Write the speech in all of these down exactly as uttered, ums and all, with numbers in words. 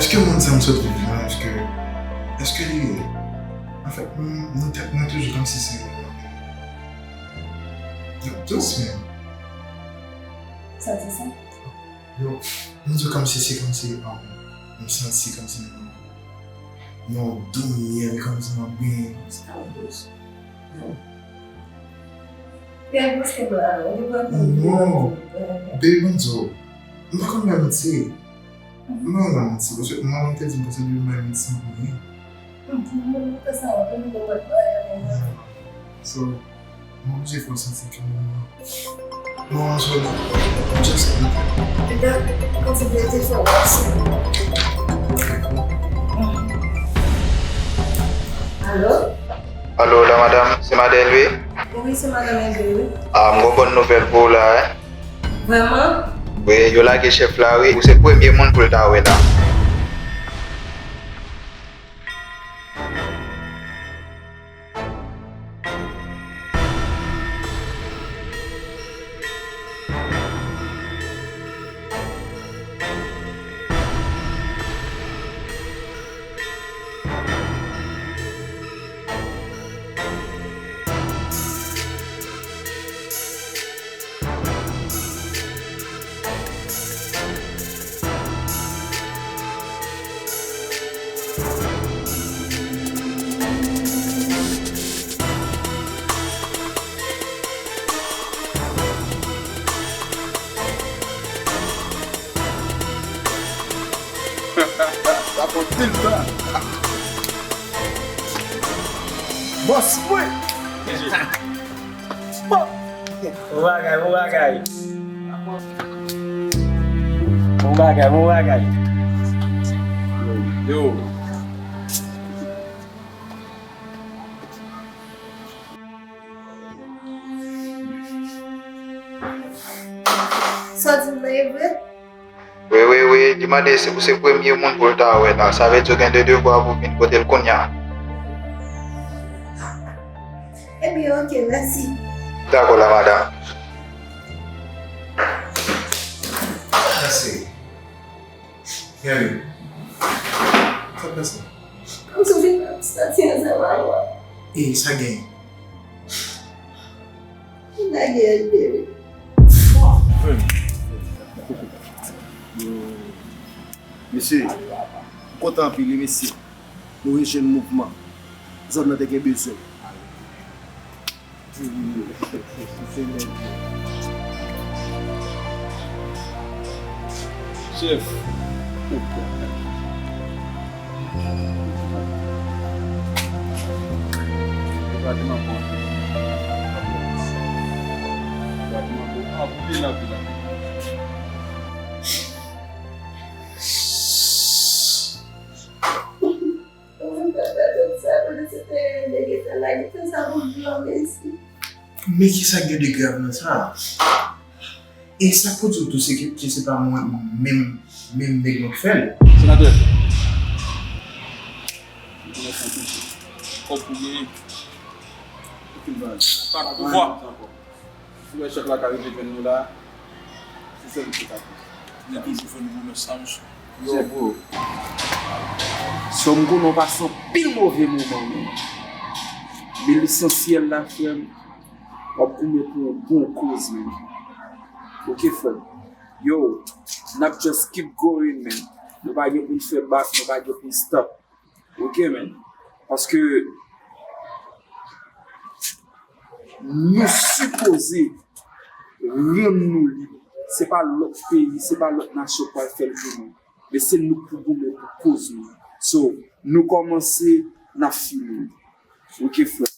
Èske moun sa m sot viv la, èske, èske li, anfèt, m, nan tèt mwen toujou kòmsi se, just, man. Sa di sa? Yo, m di kòmsi se kòmsi, um, m santi kòmsi m nan yon dous myèl, kòmsi m ap benyen. Sa dous. Yo. Te anboche m la, ou te pran tan. Non. Baby, m di w, m pa konn bay manti. M pa konn bay manti, paske manman m te di m konsa depi m bay manti, m ap mouri. Mwen, mwen, mwen, sa, mwen, mwen, mwen, mwen, mwen. So, mwen oblije fè w santi ke mwen, mwen, mwen, just. Alo? Alo, la madanm, se madan Elbe? Wi, se madanm Elbe, wi. Ah, m gon bòn nouvèl pou w la, wi. Vrèman? Wi, yo lage chèf la, wi. Ou se premye moun pou l ta wè la. Sa fè anpil tan. Bòs mwen. Bon bagay, bon bagay. Bon bagay, bon bagay. Yo. Sa w di m nan e vre? Wi, wi, wi, li mande si ou se premye moun pou l ta wè la. Sa vle di w gen de devwa pou w vin kote l kounye a. Ebyen, oke, mèsi. Dakò, la madanm. Mèsi. Gade. Sa k pase? Kòmsi w vin ap santi ansanm avè m. E sa gen? M lage Elbe wi. Mesye, m kontan anpil wi mesye. Nou rejwenn mouvman. Zòn nan te gen bezwen. Chèf. Depatman bon. Depatman bon anpil, anpil, anpil. Ou vin fè fè tout sa, kote se te nèg sa la ki fè sa pou blan, mesi. Men kisa k gen de grav nan sa? E sa k pou di w tou, se ke, ke se pa mwen menm, menm nèg mwen k fè l. Senatè, m konnen sa touche. Kòb pou genyen. Anpil baz. Pa pouvwa. Ou wè chèf la ka rive jwenn nou la, se sèl li ki ka fè. Li toujou fè nou pwomès sa, mesye. Yo, bro. Sè m konnen w pase anpil move moman, men. Men lesansyèl la, frè m, w ap goumen pou yon bon koz, men. Oke, frè m. Yo, n ap just keep going, men. Nou pa gen pou n fè back, nou pa gen pou n stop. Oke, men. Paske nou sipoze rann nou lib. Se pa lòt peyi, se pa lòt nasyon k pral fè l pou nou. Men se nou k pou goumen pou koz nou. So, nou kòmanse, n ap fini. Oke, frè.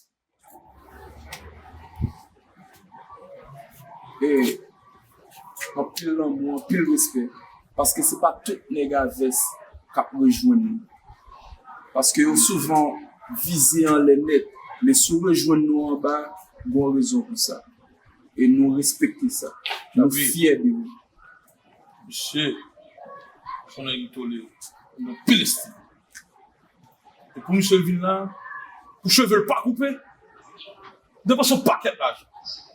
E anpil lanmou, anpil respè. Paske se pa tout nèg a vès k ap rejwenn nou. Paske yo souvan vize anlè nèt. Men si w rejwenn nou anba, gen yon rezon pou sa. E nou respekte sa. Nou fyè de ou. Mesye, se yon nèg ki tolere. Li gen anpil estim. E pou misye vin la, pou cheve l pa koupe, depanse yon pakèt lajan.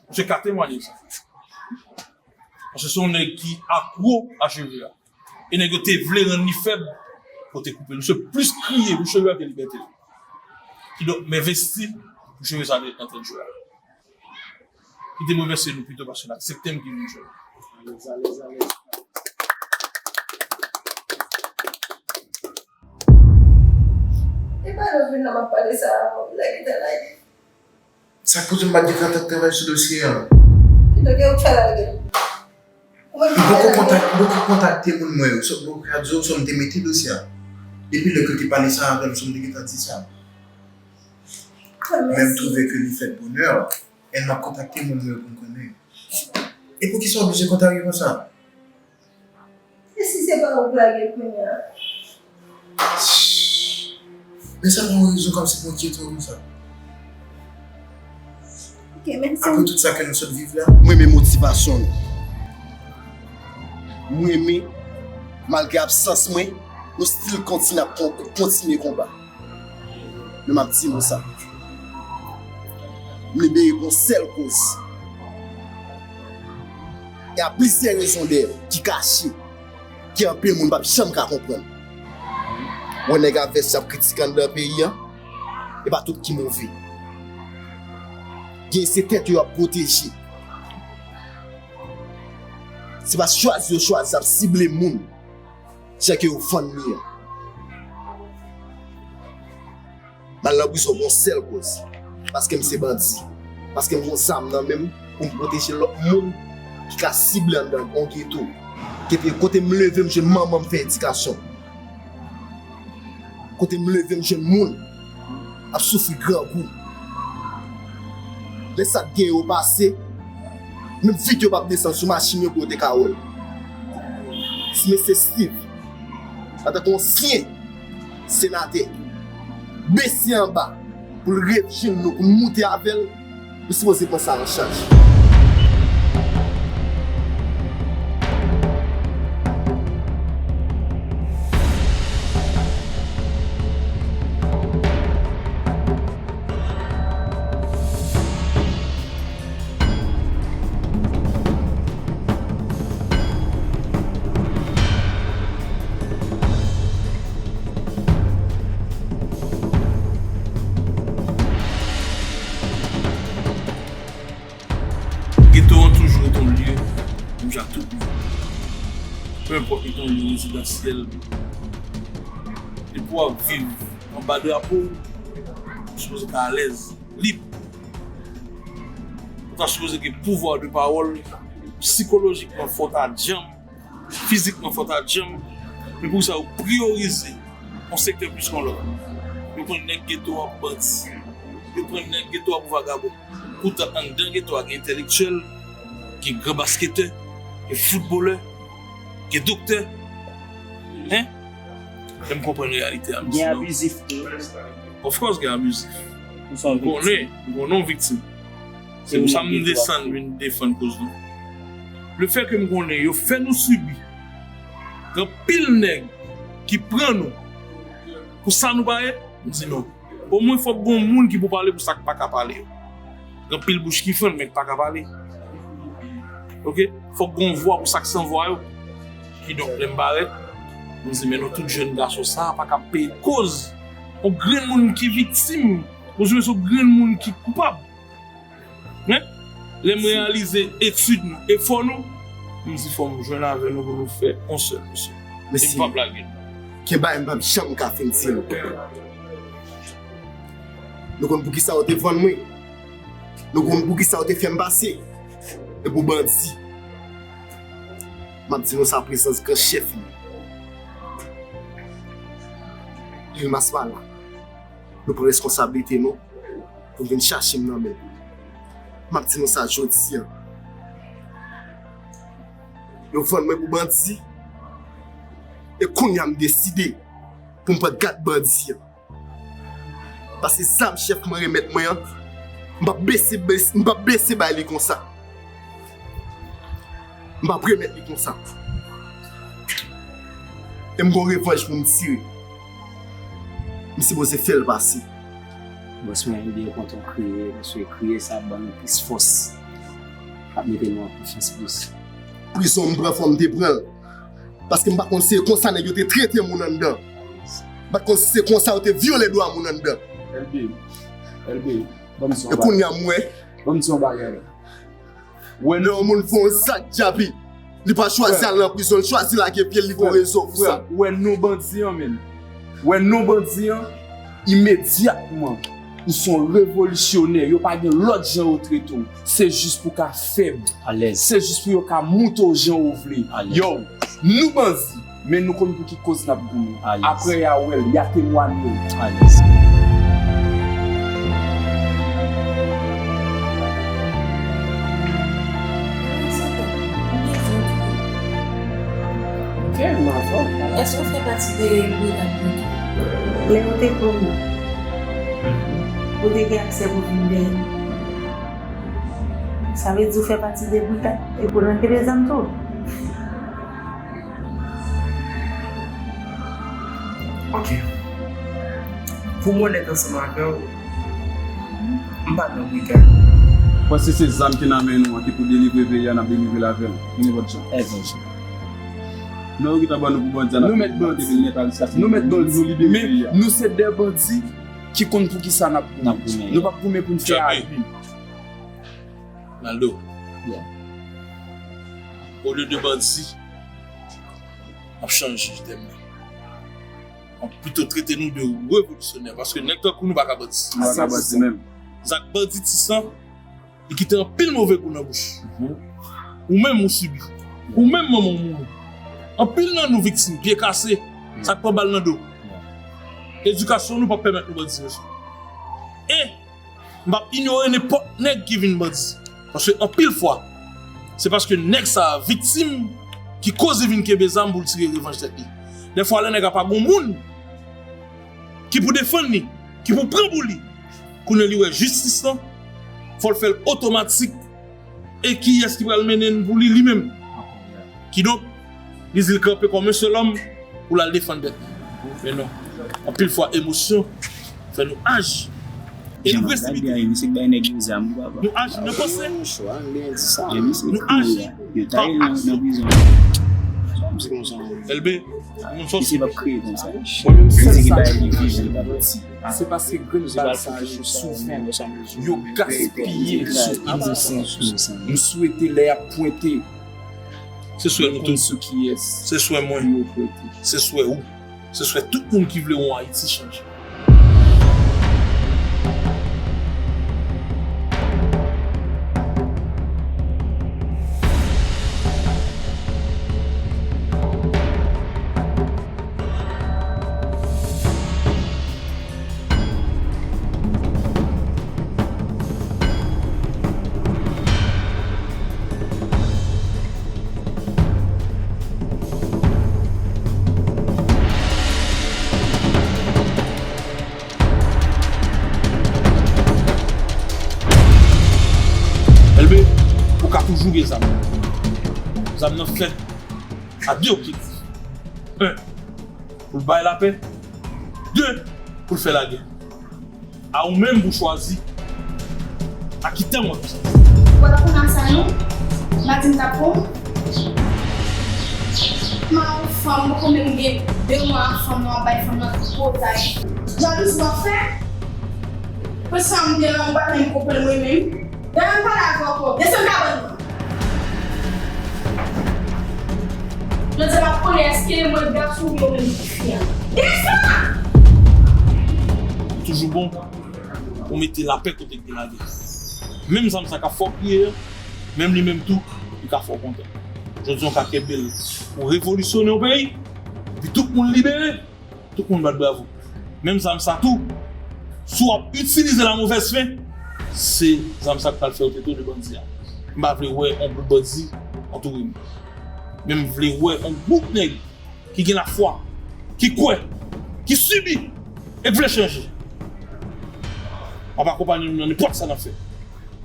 Misye ka temwaye sa. Paske se yon nèg ki akwo a cheve a. E nèg yo te vle rann li fèb Kote koupe, nou se plis kriye pou cheve a ke libète l. Kidonk, m envesti pou cheve sa te antre jwe a. Kite m remèsye nou pito paske n aksepte m ki vin jwe. Alèz, alèz, alèz. E pa lè w vin la m ap pale sa a, lage ta lage. Sa k poze m pa t gentan t ap travay sou dosye a? Kidonk, e ou k fè lage l? Ou menm ki fè lage l? M poko kontak-, m poko kontakte moun mwen yo, sòt mwen ka di w, sòt m te mete dosye a. Depi lè ke l te pale sa avè m, sòt m te gentan di sa. Men m twouve ke li fèt bonè, e m ap kontakte moun mwen yo pou m konnen. E poukisa w oblije kontakte konsa? E si se pa ou k lage l kounye a? Men sa pa yon rezon kòmsi pou enkyete w konsa. Ok, mèsi. Apre tout sa ke nou sot viv la. M renmen motivasyon nou. M renmen, malgre absans mwen, nou still kontinye ap kon-, kontinye konba. Men m ap di nou sa. M libere pou yon sèl koz. E a plizyè rezon dèyè ki kache, ke anpil moun p ap janm ka konprann. Wè nèg a vès y ap kritike anndan peyi a, e pa tout ki move. Gen se tèt yo y ap pwoteje. Se pa chwazi yo chwazi ap sible moun. Jan ke yo fann li an. M al nan prizon pou yon sèl koz. Paske m se bandi. Paske m gon zam nan men m pou m pwoteje lòt moun ki ka sible anndan yon geto. Kote, kote m leve, m jwenn manman m fè edikasyon. Kote m leve, m jwenn moun ap soufri grangou. Lè sa k gen yo pase, menm vit yo p ap desann sou machin yo pou yo te ka wè l. Ti mesye Steve, antanke yon ansyen senatè, bese anba pou l rejwenn nou, pou n moute avè l, nou sipoze pran sa an chaj. Geto an toujou rete yon lye pou m chak tout moun. Pe enpòt li te yon lye rezidansyèl, depi w ap viv anba drapo w, ou sipoze ka alèz, lib. Ou ta sipoze gen pouvwa de pawòl, sikolojikman fò w ta djanm, fizikman fò w ta djanm, men pou sa yo priyorize yon sektè plis ke yon lòt. Yo pran nèg geto a pou bandi. Yo pran nèg geto a pou vagabon. Poutan anndan geto a gen entèlektyèl, gen gran basketè, gen foutbolè, gen doktè. Hein? Fè m konprann reyalite a, mesye. Gen abizif tou. Of course gen abizif. M konnen, m konnen w viktim. Se pou sa m desann vin defann koz nou. Lefètke m konnen yo fè nou sibi, gen anpil nèg ki pran nou pou sa nou pa ye, m di non. Omwen fòk gon moun ki pou pale pou sa k pa ka pale yo. Gen anpil bouch ki fann men k pa ka pale. Oke? Fòk gon vwa pou sa k san vwa yo. Kidonk lè m parèt, m di men non, tout jèn gason sa pa ka peye koz yon grenn moun ki viktim, oubyen se yon grenn moun ki koupab. Men, lè m reyalize etid nou, efò nou, m di fò m jwenn avè nou pou nou fè yon sèl, mesye. E m p ap lage nou. Gen bagay m p ap janm ka fin di nou. Nou konn poukisa yo te vann mwen? Nou konn poukisa yo te fè m pase? E pou bandi. M ap di nou sa prezans gran chèf nou, Lil Masmala. Nou pran reskonsablite nou pou vin chache m nan men l. M ap di nou sa jodi a. Yo vann mwen pou bandi. E kounye a m deside pou m pran gad bandi an. Paske zam chèf mwen remèt mwen an, m p ap bese, bese, m p ap bese bay li konsa. M p ap remèt li konsa. E m gon revanj pou m tire. M sipoze fè l pase. Bòs mwen, m byen kontan w kriye, paske kriye sa ap ban nou plis fòs. Ap mete nou an konfyans plis. Prizon m pran, fò m te pran l. Paske m pa konn se konsa nèg yo te trete moun anndan. M pa t konn si se konsa yo te vyole dwa moun anndan. Elbe, Elbe, ban m di yon bagay. E kounye a m wè. Ban m di yon bagay. Wè lè yon moun fè yon zak dyapi, li pa chwazi al nan prizon, li chwazi lage pye l, li gon rezon, frè. Wè non bandi an menm. Wè non bandi an, imedyatman, ou se yon revolisyonè, yo pa gen lòt jan yo trete w. Se jis pou w ka fèb. Alèz. Se jis pou yo ka moute w jan yo vle. Alèz. Yo, nou bandi, men nou konn pou ki koz n ap goumen. Alèz. Aprè y a wè l, y a temwanye l. Alèz. Ok, m avè w. Èske w fè pati de brigad yo tou? Lè yo te pran w, ou te gen aksè pou vin dèyè m. Sa vle di w fè pati de brigad e pou rantre de zam tou. Ok. Pou m onèt ansanm avè w, m pa nan brigad. Ou panse se zam ki nan men nou an ki pou delivre peyi a, n ap delivre l avè l, nenpòt jan. Èvè. Non, yo gentan ban nou pou bandi a, n ap, nou mèt bandi. Nou mèt bandi. Nou libere peyi a. Men nou se de bandi ki konn pou ki sa n ap goumen. N ap goumen. Nou p ap goumen pou n fè abi. Naldo. Yeah. Olye de bandi, n ap chanje tèm nan. N ap pito trete nou de revolisyonè, paske nèg tankou nou pa ka bandi. Nou pa ka bandi menm. Zak banditisan, li kite anpil move gou nan bouch. Mhm. Ou menm ou sibi. Ou menm manman w mouri. Anpil nan nou viktim, pye kase, sa k pran bal nan do. Edikasyon nou p ap pèmèt nou bandi mesye. E M p ap inyore nenpòt nèg ki vin bandi. Paske anpil fwa, se paske nèg sa a viktim ki koz li vin kenbe zam pou l tire revanj tèt li. Dèfwa, lè nèg la pa gon moun ki pou defann li, ki pou pran pou li, kounye a li wè jistis lan, fò l fè l otomatik. E kiyès ki pral mennen n pou li, li menm? Kidonk, li di l kanpe kòm yon sèl òm pou l al defann tèt li. Men non, anpil fwa emosyon fè nou aji. E nou presipite. Nou aji nan panse. Nou aji pa aksyon. Elbe, moun fòs. Se paske grenn bal sa yo souvè, yo gaspiye sou inosan. M swete lè y ap pwente, se swè nou tout. Se swè mwen. Se swè ou. Se swè tout moun ki vle yon Ayiti chanje. Elbe, ou ka toujou gen zam nan. Zam nan fèt a de objektif. En, pou l bay lapè. De, pou l fè lagè. A ou menm pou chwazi. A ki tan w ap viv? Ou pa t ap konn ap sa non. M pa di m t ap pran w. M a yon fanm, m poko menm gen de mwa ak fanm nan, w ap bay fanm nan tout potay. Jalouzi w ap fè? Pou sa m te la, m pa t menm konprann mwen menm. Dayè m pale avè w ankò. Desann kabann nan. Jodi a m ap konnen èske mwen gason oubyen ou menm ki fi a. Desann! Toujou bon pou mete lapè kote k gen lagè. Menm zam sa k ap fè w kriye an, menm li menm tou, li ka fè w kontan. Jodi a w ka kenbe l pou revolisyone yon peyi, epi tout moun libere. Tout moun bat bravo. Menm zam sa tou, si w ap itilize l a movèz fen, se zam sa k pral fè w tete de bandi a. M pa vle wè yon gwoup bandi antoure m. Men m vle wè yon gwoup nèg ki gen lafwa, ki kwè, ki sibi, e k vle chanje. M ap akonpanye nou nan nenpòt sa n ap fè.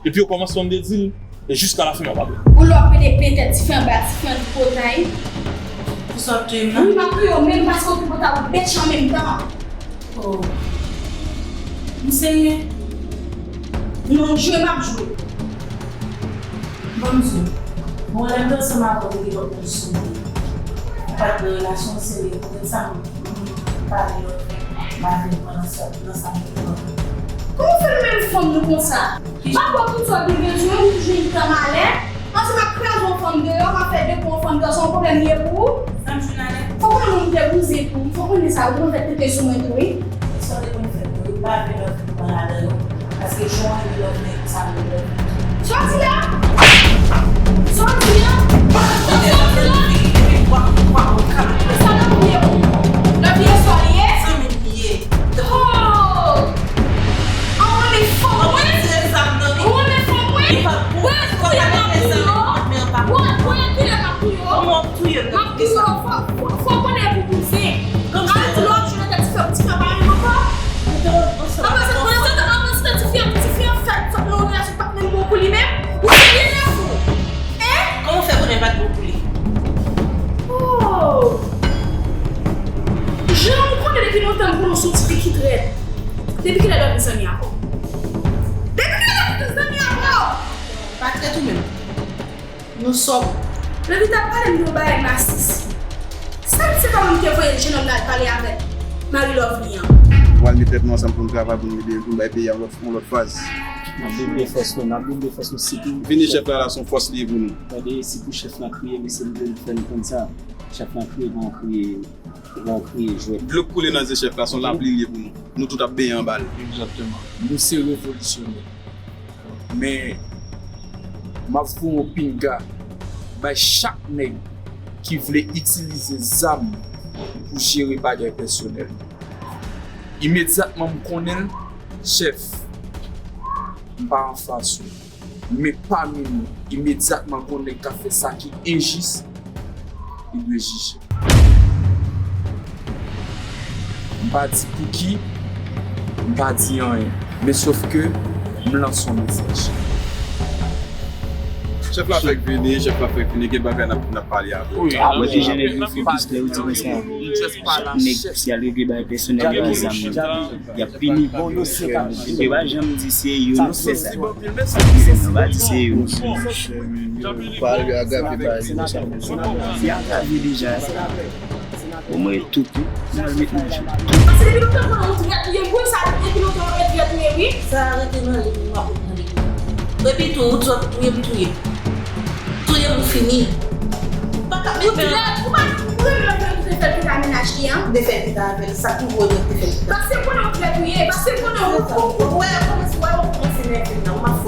Depi okòmansman m te di l, e jiska lafen m ap ap. Ou lè w ap pede plen tèt dife anba dife an tripotay. Pou sa w ap touye m nan? Wi, m ap touye w menm paske w tripotay ou bèt an menm tan. Oh. M serye? Non, jwe m ap jwe. Ban m di w, bon, lè m te ansanm avè w, te gen lòt moun sou mwen. M pa t nan relasyon serye, poutèt sa m, m pale lòt. Pa vin pran nan sa, nan sa m te pran. Kòman w fè nou menm fanm nou konsa? Pa kwè tout sa w gen bezwen, ou jwenn tan malè. Ansanm ak kraze yon fanm deyò, w ap fè de pou yon fanm deyò, se yon pwoblèm li ye pou ou? Sa m jwenn alè? Fò w konnen moun te bouze tou, fò w konnen sa, ou te konn fè tete sou mwen tou, wi. Sa w te konn fè tou, wi, pa vle lòt moun pran ladan yo. Paske jan w renmen lòt nèg, sa m renmen lòt nèg. Sa w di la? Sa w di la? Sa w di la? Sa w di la? Sa w di la? Sa w di la? Oh! An w renmen fanm mwen? An w renmen fanm mwen? Wè, kounye a m ap touye w. Wè, kounye a m ap touye w. M ap touye w. Fò, fò, fò w konnen pou bouzen. Al di lòt jou nan tèt ti fè, ti fè pa menm ankò. Anvan se, anvan se, anvan se ti fè, ti fè fè sòt nan yon relasyon pa t menm bon pou li menm. Ou te byen nèf ou? Hein? Kòman w fè konnen l pa t bon pou li? Oh! Jan m konnen depi lontan m konnen w se yon tifi ki trèt. Depi kilè w ap vin zanmi avè w? Depi kilè w ap vin zanmi avè w? Pa trèt ou menm. Nou sòb. Levita ap pale m de yon bagay masisi. Sa se pa mwen ki te voye jenòm nan al pale avèk Marie Lovely an? Nou pral met tèt nou ansanm pou n travay, pou n ede, pou n bay peyi a yon lòt, yon lòt faz. N ap doble fòs nou, n ap doble fòs nou sitou. Vini chèf la, la se yon fòs li ye pou nou. Tande, si pou chèf la kriye, mesye m vle fè n konn sa. Chèf la kriye, pa yon kriye, pa yon kriye jwèt. Dlo k koule nan zye chèf la, se yon lapli li ye pou nou. Nou tout ap benyen anba l. Egzakteman. Nou se revolisyonè. Men, m ap voye yon pinga bay chak nèg ki vle itilize zam pou jere bagay pèsonèl. Imedyatman m konnen l, chèf, m pa anfas ou. Men pami nou, imedyatman gon nèg k ap fè sa ki enjis, li dwe jije. M pa di pouki, m pa di anyen. Men sòf ke m lanse yon mesaj. Chèf la fèk vini, chèf la fèk vini, gen bagay n ap, n ap pale avè w. Wi, mwen te jene di fokis lè ou di konsa. Chak nèg ki al regle bagay pèsonèl yo a zam nan. Y ap pini. Yo pa janm di se yo nou fè sa. Yo pa di se yo. Yo pa agrave bagay yo konsa. Li agrave deja. Omwen tout, wi. Nou al met nan je. Paske depi lontan konnen ou trèt ou ye, wi, sa depi lontan ou trèt ou ye, wi. Sa rete nan liy, ou pa konprann li. Epi tou, ou di w ap touye m, touye m. Touye m, ou fini. Pa ka, ou pa, ou pa, ou renmen lòt nèg ou te fè l pita mennaj li an? Ou te fè l pita avè l, sa k nouvo yo te fè l pita? Paske m konnen ou trèt ou ye, paske m konnen ou, ou, ou, wè, kòmanse, wè, ou kòmanse nève m nan, ou m ap